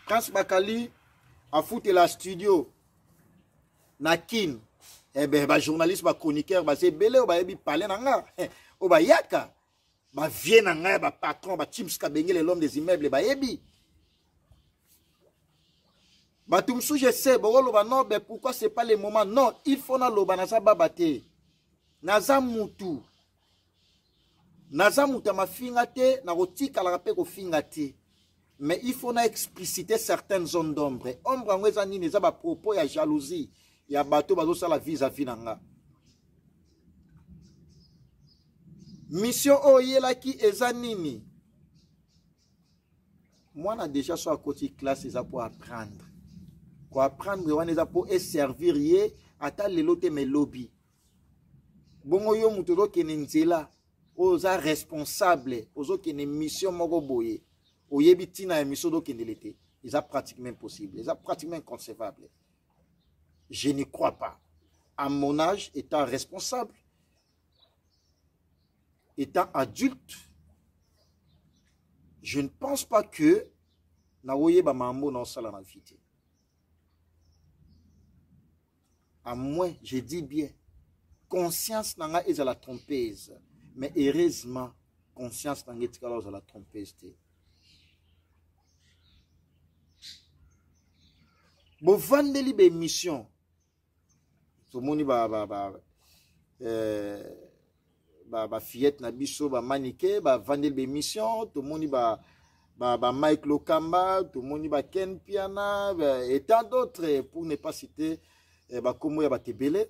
Prince Bakali afutela studio na Kin. Eh ben ba journaliste ba chroniqueur baza ebele oyo bayebi palais na nga oyo bayaka ba vieux na ngai ba patron ba Chims Kabengele l'homme des immeubles bayebi bato mosusu je sais bokoloba non ben pourquoi c'est pas le moment non il faut naloba naza baba te naza mutu naza moto ya mafinga te nakotikalaka mpe kofinga te mais il faut na expliciter certaines zones d'ombre ombre yango eza nini eza bapropos ya jalousie ya bato bazosala vis-à-vis na nga mission oyo oyelaki eza nini mwana deja so akoti classe eza mpo apprendre koapprendre wana eza mpo eservir ye ata lelo te me lobi bongo yo moto ozokende nzela oyo oza responsable ozokende mission moko boye oyebi ntina ya mission ozokendele te eza pratiquement impossible eza pratiquement inconcevable je n'y crois pas à mon âge étant responsable étant adulte je ne pense pas que nakoyeba mambo naosala na vie te à moins je dis bien conscience na ngai ezala trompeuse mais heureusement conscience na ngai etikala ozala trompeuse te bovandeli baémission tomoni ba, ba, ba, eh, ba, ba fillette na biso ba manike bavandeli baémission tomoni ba, ba, ba Mike Lokamba tomoni ba Ken Piana ba, et tant d'autres pour ne pas citer eh, bakombo ya bato ebele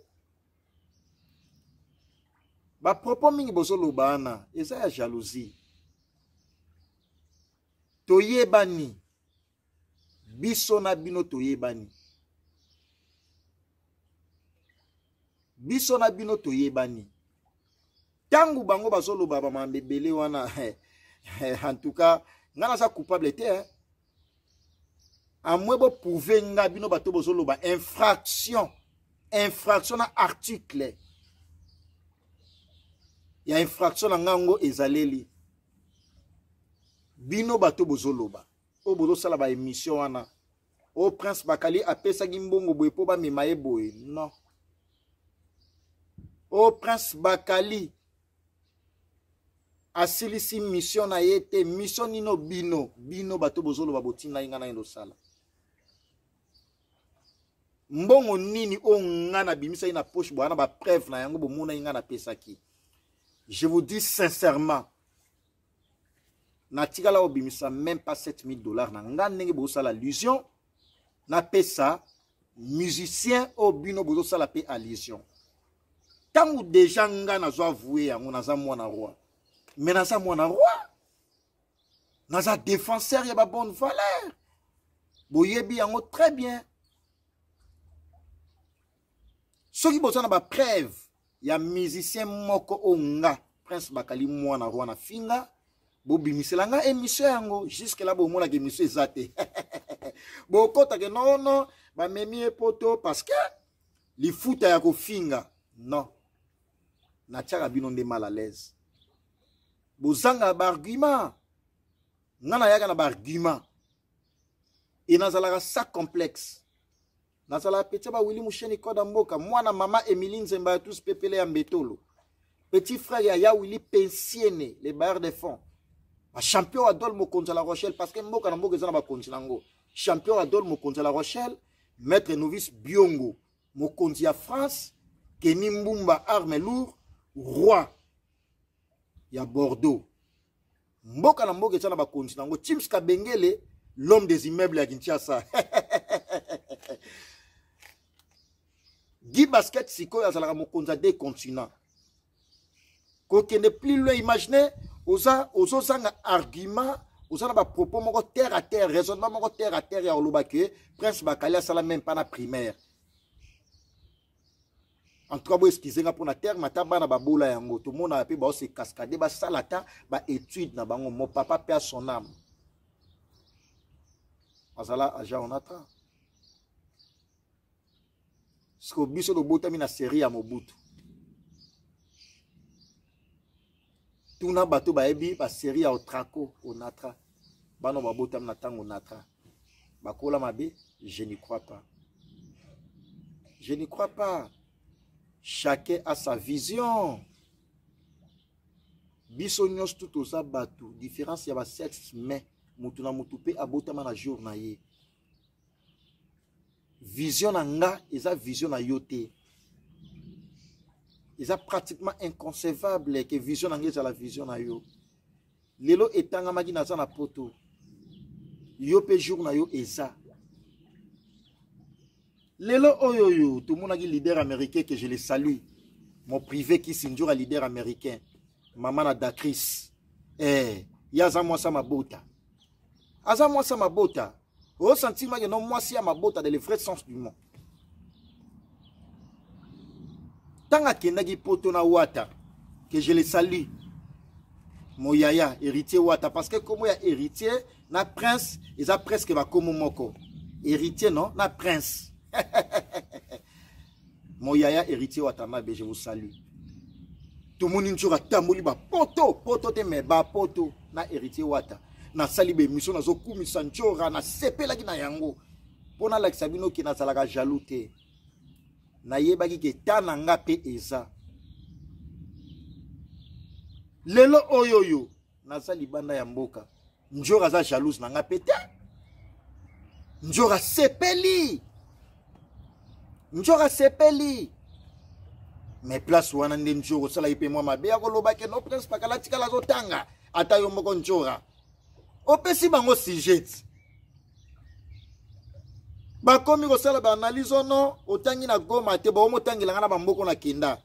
bapropos mingi bozoloba wana eza ya jalousie toyebani biso na bino toyebani biso na bino toyebani ntango bango bazoloba bamambe ebele wana en tout cas ngai naza coupable te hein? amwe boprouve nga bino bato bozoloba infraction infraction na article ya infraction na ngai yango ezaleli bino bato bozoloba oyo bozosala ba émission wana o prince bakali apesaki mbongo boye mpo bamema ye boye non o prince bakali asilisi mission na ye te mission nino bino bino bato bozoloba botindaki ngai naye losala mbongo nini oyo ngai nabimisaki na poche boya na bapreuve na yango bomonaki ngai napesaki je vous dis sincèrement natikala kobimisa même pas 7000 dollars na nga ndenge bozosala allusion napesa musicien oyo bino bozosala mpe allusion ntango deja nga nazo avoue yango naza mwana roi mais naza mwana roi naza défenseur ya babonne valeur boyebi yango très bien soki boza na bapreuve ya musicien moko oyo nga prince bakali mwana roi na finga bobimisela nga émission yango jusque là bomonaka émission eza te bokotake nono bamemi ye poto parce que lifuta ya kofinga non natiaka bino nde mal à l'aise bozanga baargument nga nayaka na baargument e nazalaka sa complexe nazala petit ba Willy Musheni koda mboka mwana mama Emilie Nzemba ya tous pepele ya mbetolo petit frère ya ya Willy Pensiene les bailleurs de fonds ba champion Adol mokonzi ya La Rochelle parce que mboka na mboka eza na bakonzi nango champion Adol mokonzi ya La Rochelle maître novice Biongo mokonzi ya France Kenny Mbumba arme lourd roi ya Bordeaux mboka na mboka eza na bakonzi na yango chims kabengele l'homme des immeubles ya kinshasa guy basket sikoyo azalaka mokonzi ya deux continents kokende plus loin imagine oza ozozanga argument oza na bapropos moko terre à terre raisonnement moko terre à terre ya koloba ke prince bakali asala meme pas na primaire en tout cas bo excuse nga mpona terme ata bana babola yango tomonaka mpe baose cascade basala ata baétude na bango mon papa mpe a son âme azala agent onatra siko biso tobotami na serie ya mobutu tuna bato bayebi baserie ya otraco onatra bana babotami na ntango onatra Bakola mabe, je n'y crois pas. Je n'y crois pas. Chacun a sa vision. Biso nyonso tu toza bato, différence ya ba sexe mais mutu na mutu pe abotama na jour na ye. Vision na nga eza vision na yo te. Eza pratiquement inconcevable que vision na nga ezala vision na yo. Lelo etangamaki naza na poto. Yo pe jour na yo eza. Lelo oyo oyo tomonaki leader américain que je le salue. Mon privé qui sinjura leader américain. Maman na Dacris. Eh, ye aza mwasi mabota. Aza mwasi mabota. O sentir que non mwasi ya mabota dans le vrai sens du mot. Tanga akendaki poto na Wata que je le salue. Mon yaya héritier Wata parce que comme ya héritier na prince eza presque ba komo moko. Héritier non na prince. Mon yaya héritier Watanabe, je vous salue. Tomoni nzoka atamboli ba poto poto te mais ba poto na héritier Wata. Nasali ba émission nazokumisa nzora nasepelaki na yango mpo nalakisa bino ke nazalaka jaloux te. Nayebaki ke ta na nga mpe eza. Lelo oyo oyo naza libanda ya mboka njora aza jalouse na nga mpe te njora sepeli njora sepeli mais place wana nde njora osalaki mpe mwa mabe ya koloba ke no prince pakala tikala azotanga ata yo moko njora opesi bango sujet bakomi kosala baanalyse ono otangi na goma te baomotangela nga na bamboko na kenda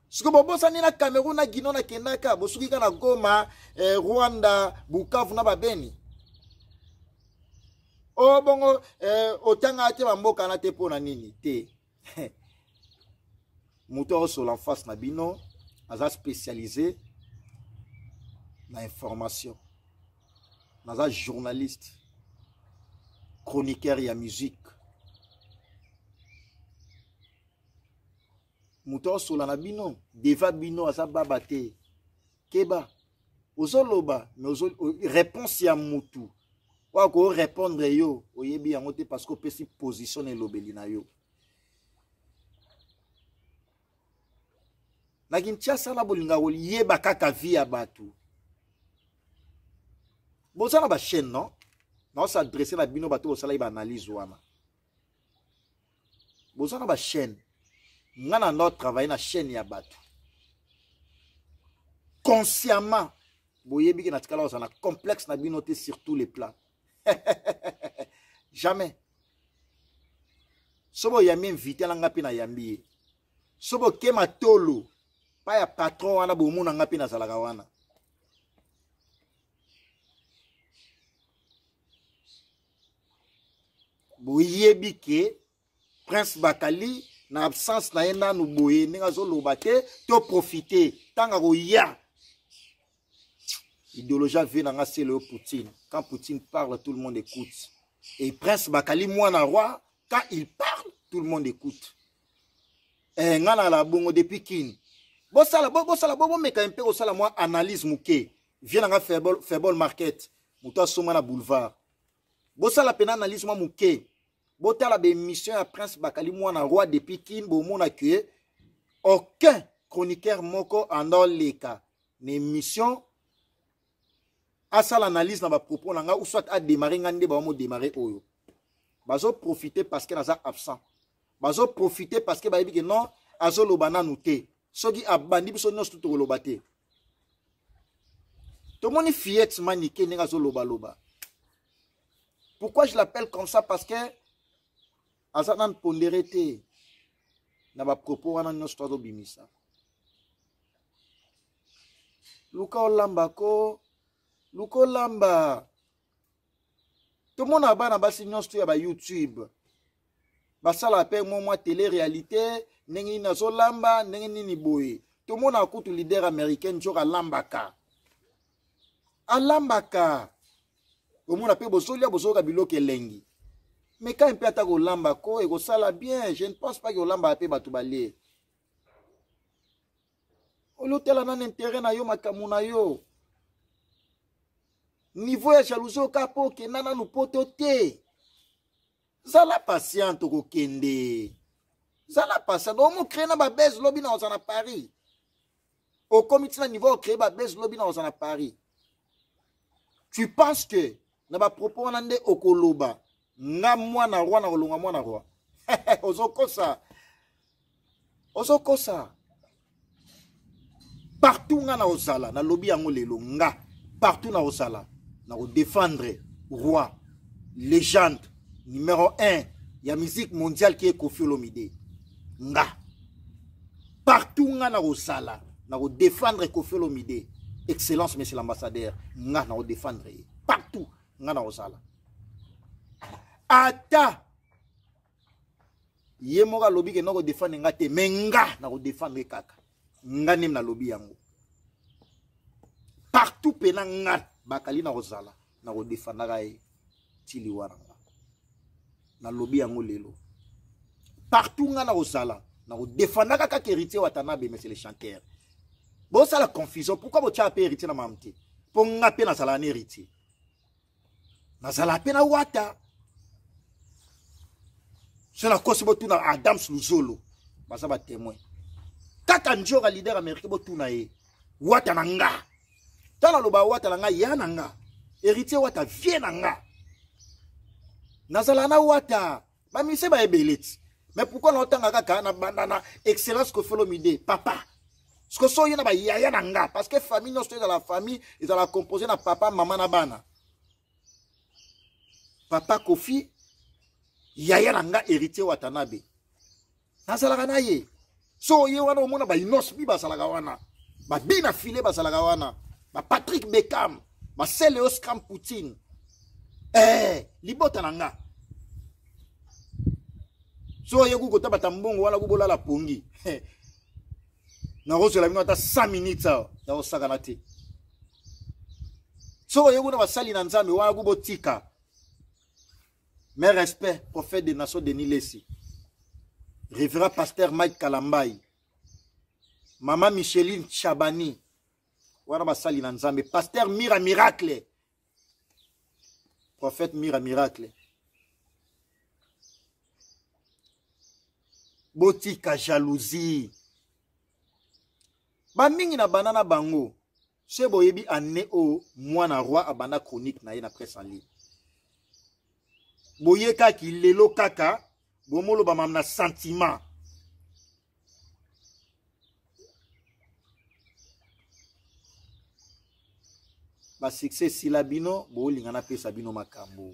siko bobosani na cameroun na guino na kendaka bosuki kaka na goma eh, rwanda bukavu na babeni o oh, bongo eh, otangaka te bamboka na te mpo na nini te moto aosola en face na bino aza spécialisé na information naza journaliste chroniqueur ya musique moto aosola na bino deva bino aza baba te keba ozoloba mais ozo, réponse ya mutu oyo akorépondre yo oyebi yango te parce que opesi position na elobeli na yo na kinshasa na bolinga koyeba kaka vie ya bato boza na bachaîne non naosadresse na bino bato bosalaki baanalyse wana boza na bachaîne nga na ndo travaille na chaîne ya bato consciemment boyebi ke natikala kozala na complexe na bino te sur tous les plans jamais so boyambi invité na nga mpe nayambi ye so boke matolo pa ya patron wana bomona nga mpe nazalaka wana boyebi ke prince bakali na absence na ye nanu boye ndenge azoloba te to profite ntango akoya idéologie avie na nga sele yo poutine quand poutine parle tout le monde écoute et prince bakali mwana roi quand il parle tout le monde écoute eh, nga na la bongo depuis kin bosala bosala bomeka mpe kosala mwa analyse moke vie na nga faible, faible market moto asomba na boulevard bosala pena analyse mwa moke botala baémission ya prince bakali mwana roi depuis kin bomona ke aucun chroniqueur moko anda oleka na émission asala analyse na bapropos na ngai ou soit adémarre ngai nde baomodémarre oyo bazoprofite parce que naza absent bazoprofite parce que bayebi ke non azoloba nanu te soki abandi biso nyonso tokoloba te tomoni fillette manike ndenge azolobaloba pourquoi je l'appelle comme ça parce que aza nanu pondere te na bapropos wana nyonso to azobimisa luka olamba ko luka olamba tomona bana basi nyonso to ya ba youtube basala mpe mwa mwa tele réalité ndenge nini azolamba ndenge nini boye tomona kutu leader américain nzoka alambaka alambaka omona mpe bozolia bozoyoka biloko elengi meka mpe ata kolamba ko ekosala bien je ne pense pas ke olambaka mpe bato balie olotala nani intérêt na yo makambo na yo. Niveau ya jalousie oka mpo okenda nanu poto te. Zala patient, okokende. Zala patient. Omo créer na ba buzz lobi na oza na Paris. Okomi tina niveau o créer ba buzz lobi na oza na Paris. Tu penses que na ba propos wana nde okoloba nga mwana roi na kolonga mwana roi? Ozokosa. Ozokosa. Partout nga na ozala, na lobi yango lelo nga partout na ozala, na ko défendre roi légende numéro 1 ya musique mondiale qui est Koffi Olomide. Nga partout nga na ozala, na ko défendre Koffi Olomide. Excellence monsieur l'ambassadeur, nga na ko défendre ye partout nga na ozala. Ata ye moko alobi ke nako défendre nga te, mais nga nako défendre kaka. Nga nde nalobi yango. Partout pena nga bakali na kozala na kodefandaka ye tili wana nga. Nalobi yango lelo. Partout nga na kozala na kodefandaka kaka Héritier Watanabe, monsieur le chanteur. Bosala confusion, pourquoi botia pe Héritier na mamu te? Po nga pe nazala na Héritier. Nazala pe na Wata. So nakosi botuna Adams Luzolo, baza ba témoin. Kaka Njora leader américain botuna ye. Wata na nga. Tala loba Wata na nga ya na nga. Héritier Wata vie na nga. Nazala na Wata. Ba mise ba ebeleti. Mais pourquoi na otanga kaka na banda na excellence Koffi Olomide papa? Parce que so ye na ba yaya na nga, parce que famille nyonso ezala famille, ezala composé na papa, mama na bana. Papa Koffi, yaya na nga Héritier Watanabe. Nazalaka na ye. So ye wana omona ba Innos bi bazalaka wana. Ba Bina Filé bazalaka wana. Ba Patrick Beckham, ba Celeo Scram Poutine. Libota na nga. So ye kuko tabata mbongo wana kubolala pongi. Nakozela bino ata 100 minutes awa ya kosakana te. So ye kuna basali na Nzambe wana kubotika. Mais respect, prophète des nations Denis Lessie. Révérend pasteur Mike Kalambayi. Maman Micheline Chabani. Wana basali na Nzambe. Pasteur Mira Miracle. Prophète Mira Miracle. Botika jalousie. Ba mingi na bana na bango. Se boyebi année o mwana roi abanda chronique na ye na presse en ligne. Boyekaki lelo kaka bomoloba mam na sentiment. Ba succès sila bino bolinga na pesa bino makambo.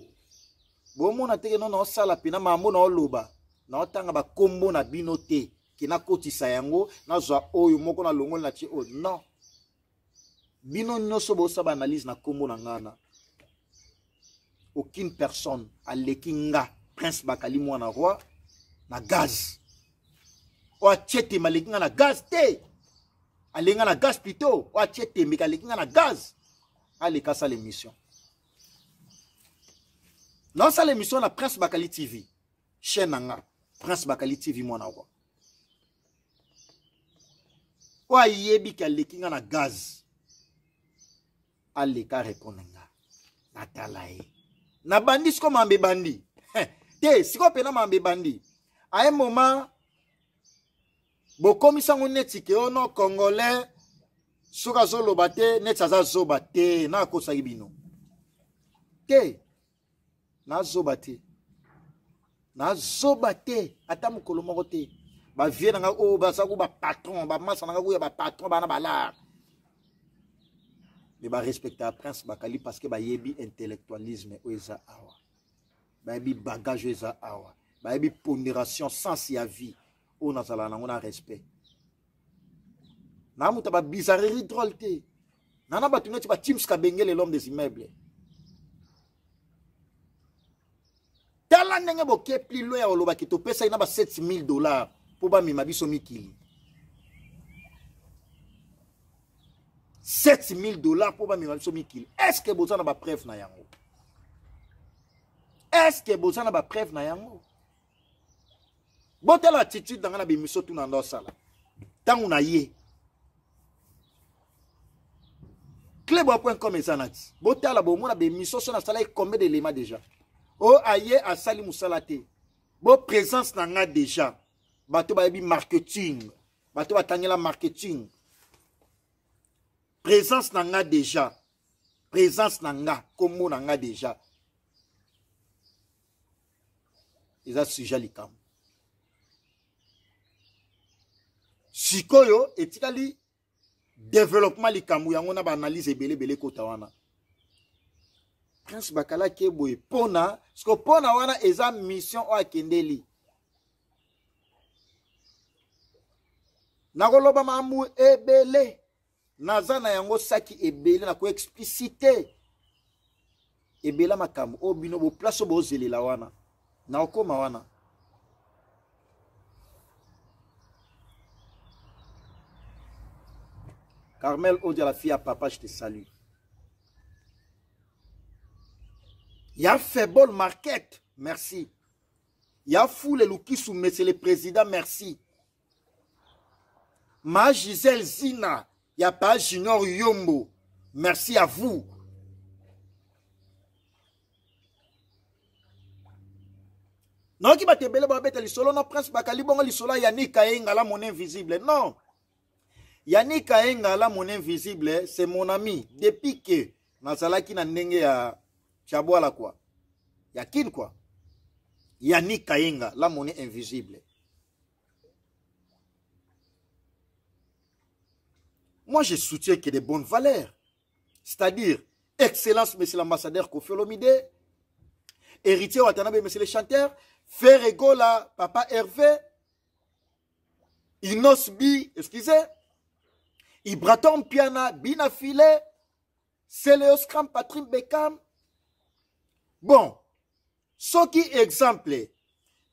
Bomona teke no na osala pena mambo na oloba na otanga ba kombo na bino te ke na kotisa yango nazwa oyo moko na longoli na tie oyo non. Bino nyonso bosala ba analyse na kombo na ngana. Aucune personne aleki nga Prince Bakali mwana roi na gaz. Oyo atie tembe aleki nga na gaz te. Aleki nga na gaz plutôt. Oyo atie tembe aleki nga na gaz. Aleka sala émission. Non sala émission na Prince Bakali TV. Chaîne na nga Prince Bakali TV mwana roi. Oyo ayebi ke aleki nga na gaz. Aleka répondre nga. Natala ye. Na bandi siko mambe bandi. Te siko pena mambe bandi. À un moment bokomisa ngo neti ke ono congolais soki azoloba te neti aza zoba te na akosaki bino. Te na zoba te. Na zoba te ata mokolo moko te. Ba vieux na nga oyo baza ku ba patron, ba masa na nga ku ya ba patron bana ba lar. Mais ba respecta Prince Bakali parce que ba yebi intellectualisme oyo eza awa. Ba yebi bagage oyo eza awa. Ba yebi pondération sens ya vie oyo nazala nango na respect. Na muta ba bizarrerie drôle te. Na na bato neti ba Teams Kabengele l'homme des immeubles. Tala ndenge boke plus loin ya olobaki topesaki na ba 7000 dollars po bamema biso mikili. 7000 dollars po bamema biso mikili. Est-ce que boza na ba preuve na yango? Est-ce que boza na ba preuve na yango? Botala attitude na nga na bimiso tuna ndo sala. Tangu na ye. Cleboa.com eza nati. Botala bomona ba émission so nasalaki combien d'éléments déjà. O aye asali musala te. Bo présence na nga déjà. Bato bayebi marketing. Bato batangela marketing. Présence na nga déjà. Présence na nga, kombo na nga déjà. Eza sujet likambo. Sikoyo etikali développement likambo yango na baanalyse ebele ebele ekota wana. Prince Bakala ke boye pona siko pona wana eza mission oyo akendeli. Nakoloba makambo ebele naza na yango saki ebele na koexplicite ebela makambo oyo bino bo place oyo bozelela wana nakokoma wana. Carmel Odia, la fille à papa, je te salue. Ya Febol Market, merci. Ya Foule Lukisu, monsieur le président, merci. Ma Gisèle Zina, ya pa Junior Yombo, merci à vous. Nayoki bato ebele babeta lisolo na Prince Bakali bongo lisolo ya Yannick Kayenga la mon invisible. Non. Yannick Kayenga la mon invisible, c'est mon ami depuis que nazalaki na ndenge ya Chabwala quoi. Ya Kin quoi. Yannick Kayenga la monnaie invisible. Moi je soutiens que des bonnes valeurs. C'est-à-dire excellence monsieur l'ambassadeur Koffi Olomide, héritier Watanabe monsieur le chanteur, Ferre Gola, papa Hervé, Inos B, excusez, Ibraton Piana, Bina Filet, Céléos Cram, Patrick Beckham. Bon, soki exemple,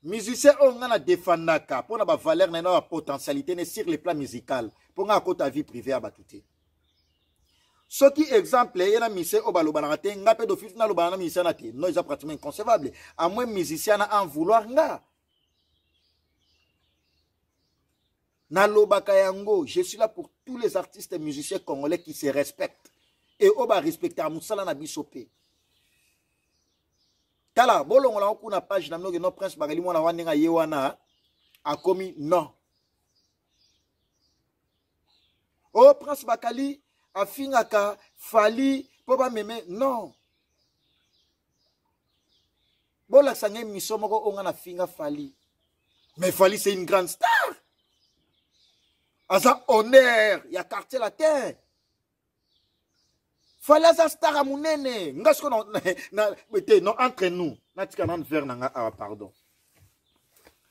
musicien oyo nga na défendaka mpo na ba valeur na ye na ba potentialité ne sur le plan musical, mpo nga akota vie privée ya bato te. Soki exemple ye na musicien oyo balobanaka te, nga mpe d'office nalobana na musicien na te, non, eza pratiquement inconcevable, à moins musicien na en vouloir nga. Nalobaka yango, je suis là pour tous les artistes et musiciens congolais qui se respectent et oyo ba respectaka mosala na biso pe. Tala, bolongola yango kuna page na bino ke non, Prince Bakali mwana wana ndenge aye wana akomi non. Oh, Prince Bakali afingaka Fally po bameme non. Bolakisa ngai mission moko oyo nga nafinga Fally. Mais Fally c'est une grande star. Aza honneur ya quartier latin. Fally aza star ya monene. Nga siko na, na, te, non, entre nous. Natika nanu verre na nga awa, pardon.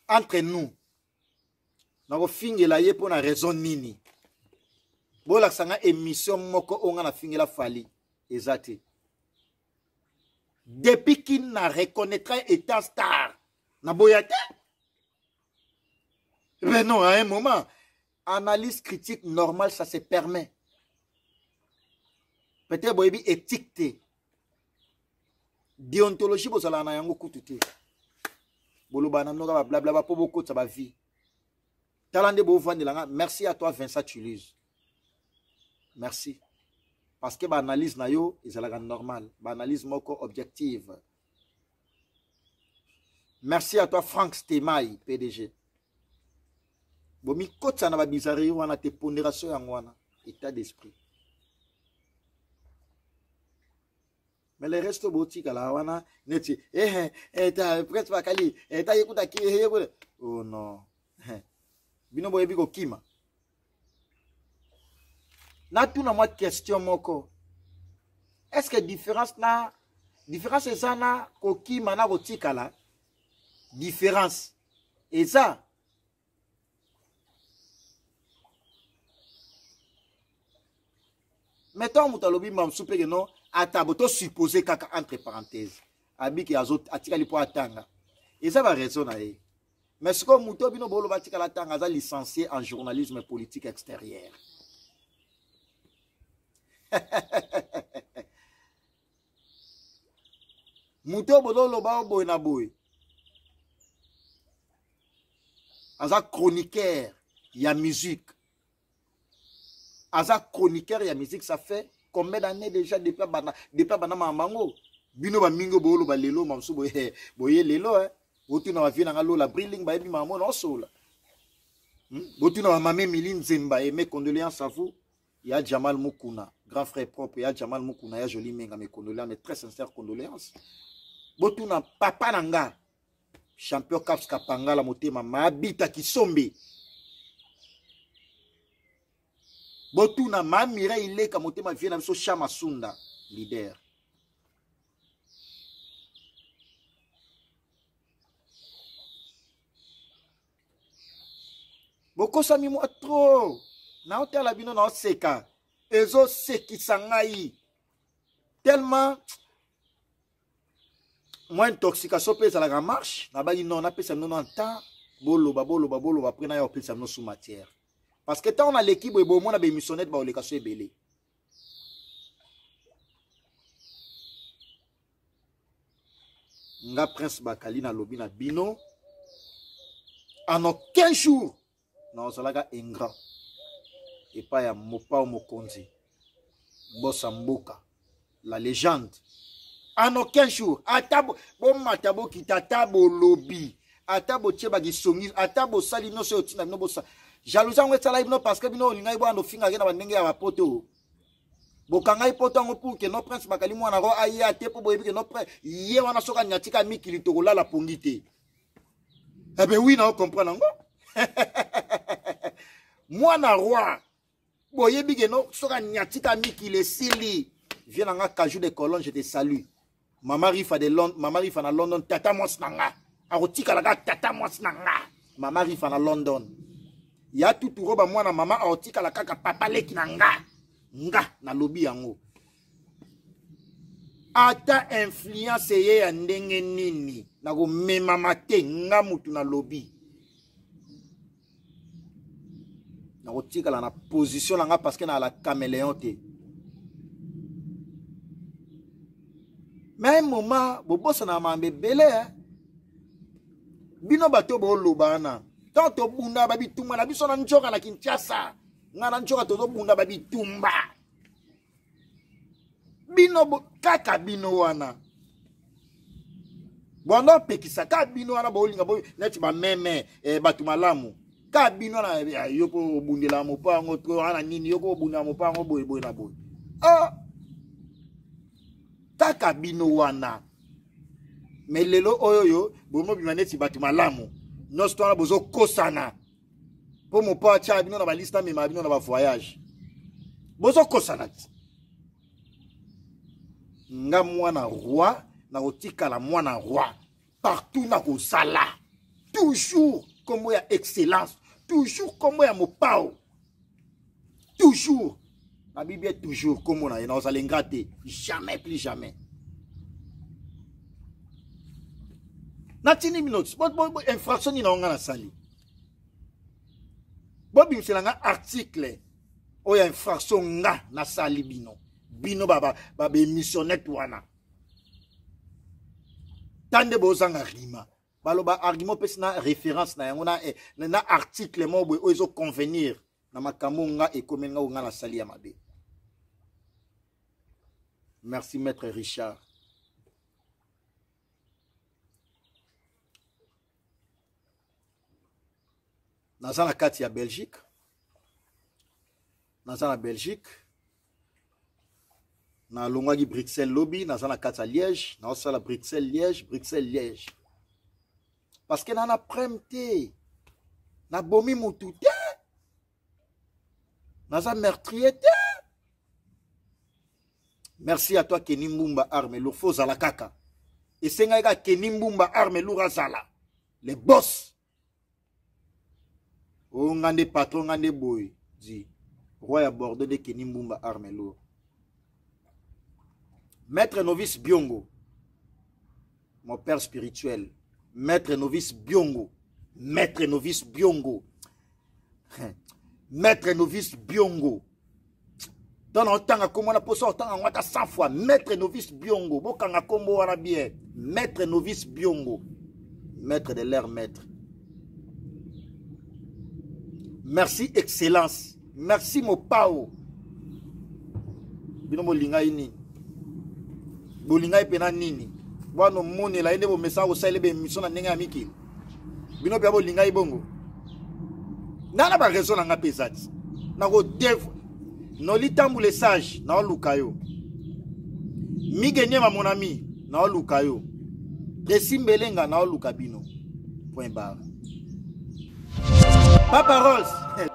Entre nous. Nakofingela ye mpo na raison nini? Bolakisa nga émission moko oyo nga nafingela Fally. Eza te. Depuis qu'il n'a reconnaîtra étant star, na boya te. Mais non, à un moment, analyse critique normale, ça se permet. Peut-être boyebi éthique te. Déontologie bozala na yango kutu te. Boloba na mnoka ba blabla ba po bokotsa ba vie. Tala nde bovandela nga. Merci à toi Vincent Tulise. Merci. Parce que ba analyse na yo ezalaka normal, ba analyse moko objective. Merci à toi Franck Stemay PDG. Bomikotsa na ba bizarrerie wana te, pondération yango wana, état d'esprit. Mais le reste botikala wana neti eh eh ta presque bakali eh ta yekuta ki eh yekuta. Oh non. Bino boyebi kokima. Natuna mwa question moko. Est-ce que différence na différence eza na kokima na kotikala? Différence eza. Mais tant moto alobi mamsu pe ke non, ata bo to supposer kaka entre parenthèses. Abiki azo atikali po atanga. Eza ba raison na ye. Mais sikoyo moto bino boloba atikala atanga aza licencié en journalisme politique extérieure. Moto bozoloba boye na boye. Aza chroniqueur ya musique. Aza chroniqueur ya musique, ça fait Combien d'années déjà depuis abanda, depuis abanda makambo yango? Bino bamingi booloba lelo, mamosusu boye, boye lelo, eh. Botuna ba vie na nga Lola Brilling, bayebi makambo na osola. Botuna ba mame Emily Nzemba, et mes condoléances à vous. Ya Jamal Mukuna, grand frère propre, ya Jamal Mukuna, ya Jolie Menga, mes condoléances, mes très sincères condoléances. Botuna papa na nga, champion Caps Kapangala motema, Mabita Kisombe. Botuna ma Mireille Leka motema vie na biso Chama Sunda, leader. Bokosami mwa trop. Naotala bino naoseka. Ezosekisa ngai. Tellement mwa intoxication mpe ezalaka marche. Nabaki non, napesa bino na temps. Boloba, boloba, boloba, après naya kopesa bino sous matière. Parce que ntango naleki boye, bomona ba émissionnette baoleka so ebele. Nga Prince Bakali nalobi na bino, en aucun jour nazalaka ingrat epai ya Mopao Mokonzi, bosa mboka, la légende. En aucun jour, ata bomata bokita, ata bolobi, ata botie bakisongi, ata bosali nyonso oyo otinda bino bosa. Jalousie yango esalaki bino parce que bino olingaki bwana ofingaki na bandenge ya bapoto. Bokangai poto yango pour que no Prince Bakali mwana ro aya te, po boyebi que no Prince ye wana soka nyatika mikili tokolala pongi te. Eh ben oui, na comprendre yango. Mwana roi, boyebi que no soka nyatika mikili esili. Viens na nga Kajou de Colonne, je te salue. Mama Rifa de Londres, Mama Rifa na London, tata mwasi na nga. Akotikala kaka tata mwasi na nga. Mama Rifa na London. Ya tutu roba mwana mama akotikala kaka papa leki na nga. Nga nalobi yango. Ata influence ye ya ndenge nini, nakomemama te, nga mutu nalobi. Nakotikala na position na nga parce que na la caméléon te. Mais un moment, bobosana mambe ebele, hein? Bino bato boloba wana. Tant tobunda ba bitumba na biso na njoka na Kinshasa. Nga na njoka tozobunda ba bitumba. Bino kaka bino wana. Bwanda pekisa ka bino wana bolinga bo neti ba meme, bato malamu. Ka bino wana, yo ko obundela mopango to wana nini, yo ko obundela mopango boye boye na boye. Ah! Kaka bino wana. Mais lelo oyo yo bomo bima neti bato malamu. Nyonso to wana bozokosana. Po mopo atia bino na ba liste amema bino na ba voyage. Bozokosana ti. Nga mwana roi, nakotikala mwana roi. Partout nakozala. Toujours kombo ya excellence, toujours kombo ya mopao. Toujours. La Bible est toujours comme on a, nakozala ingrat te. Jamais plus jamais. Natini bino, bo, bo, bo, infraction nini na nga nasali? Bobimisela nga article oyo ya infraction nga nasali bino. Bino ba, ba, ba, ba émissionnette wana. Tande bozanga rima. Baloba argument pesi na référence na yango na article moko boye oyo ezo convenir na makambo nga ekomi nga oyo nga nasali ya mabe. Merci maître Richard. Naza na kati ya Belgique. Naza na Belgique. Nalongwaki Bruxelles lobi, naza na kati ya Liège, naosala Bruxelles Liège, Bruxelles Liège. Parce que nana prem te. Nabomi mutu te. Naza meurtrier te. Merci à toi Kenny Mbumba arme lourd, faut zala kaka. Esengaki kaka Kenny Mbumba arme lourd azala. Les boss. Oh ngande patron ngande boy dit roi ya Bordeaux de Kenny Mbumba arme lourd. Maître novice Biongo, mon père spirituel. Maître novice Biongo, maître novice Biongo, maître novice Biongo. Dans le temps, comme on a posé, on a 100 fois. Maître novice Biongo, bokanga kombo wana bien. Maître novice Biongo, maître de l'air maître. Merci excellence, merci Mopao. Bino bolinga ye nini? Bolinga ye pena nini? Bwana omonela ye nde bomesana kosalela ba émission na ndenge ya mikili. Bino mpe bolinga ye bongo. Nga na ba raison na nga mpe eza ti. Nako dev Noli Tambu le sage, naoluka yo. Mige Niema mon ami, naoluka yo. Tracy Mbelenga naoluka bino. Point barre. Papa Rose.